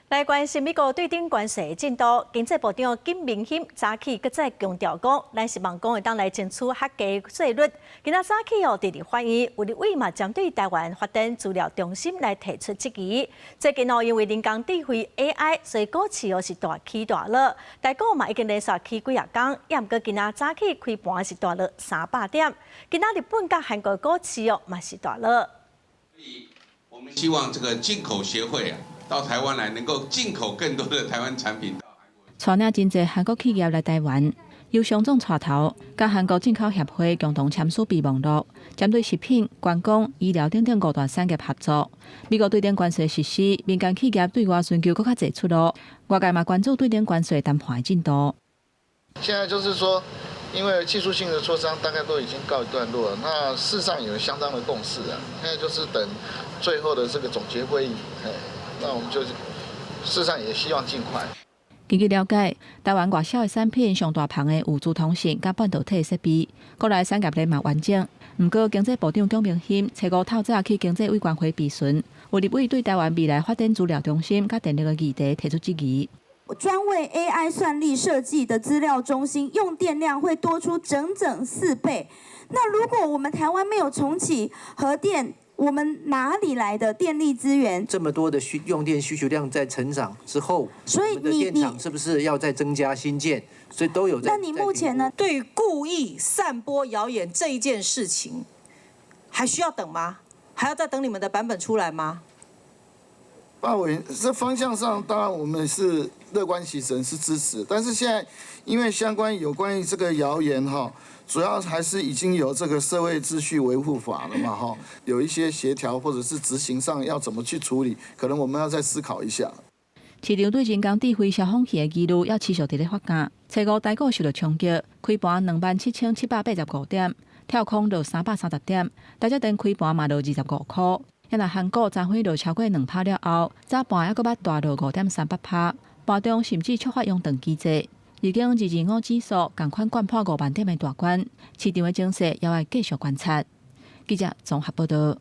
來關心美國對頂關稅進度，經濟部長金明欣早起閣再強調講，咱希望講會當來爭取較低稅率。今仔早起哦，佇立法院有立委嘛針對台灣發電資料中心來提出質疑。最近哦，因為人工智慧 AI，所以股市哦是大起大落，台股嘛已經連續起幾仔工，也毋過今仔早起開盤是大落300點。今仔日本佮韓國股市哦嘛是大落。所以我們希望這個進口協會啊，到台灣來，能夠進口更多的台灣產品。帶領真濟韓國企業來台灣，由商總帶頭，佮韓國進口協會共同簽署備忘錄，針對食品、觀光、醫療等等五大產業合作。美國對頂關稅實施，民間企業對外尋求閣較濟出路。外界嘛關注對頂關稅談判的進度。現在就是說，因為技術性的磋商大概都已經告一段落了，那事實上有相當的共識啊。現在就是等最後的這個總結會議，那我們就事實上也希望盡快。根據了解，台灣外銷的產品上大項的有資通訊佮半導體設備，國內產業鏈嘛完整。毋過經濟部長蔣明欣初五透早去經濟委員會備詢，有立委對台灣未來發展資料中心佮電力的議題提出質疑。專為 AI 算力設計的資料中心用電量會多出整整4倍。那如果我們台灣沒有重啟核電，我們哪裡來的電力資源？這麼多的用電需求量在成長之後，所以我們的電廠是不是要再增加新建？所以都有在。那你目前呢？對於故意散播謠言這一件事情，還需要等嗎？還要再等你們的版本出來嗎？范委這方向上，當然我們是樂觀其成，是支持。但是現在因為相關有關於這個謠言哈，主要還是已經有這個社會秩序維護法了嘛哈，有一些協調或者是執行上要怎麼去處理，可能我們要再思考一下。市場對人工智慧消風器的疑慮，猶持續佇咧發酵。初五台股受到衝擊，開盤27,785點，跳空落330點，台積電開盤嘛落25箍。啊若韓股昨昏落超過2趴了後，早盤猶閣捌大落5.38趴，盤中甚至觸發熔斷機制。二零二五指數仝款摜破5萬點的大關，市場的情勢猶愛繼續觀察。記者綜合報道。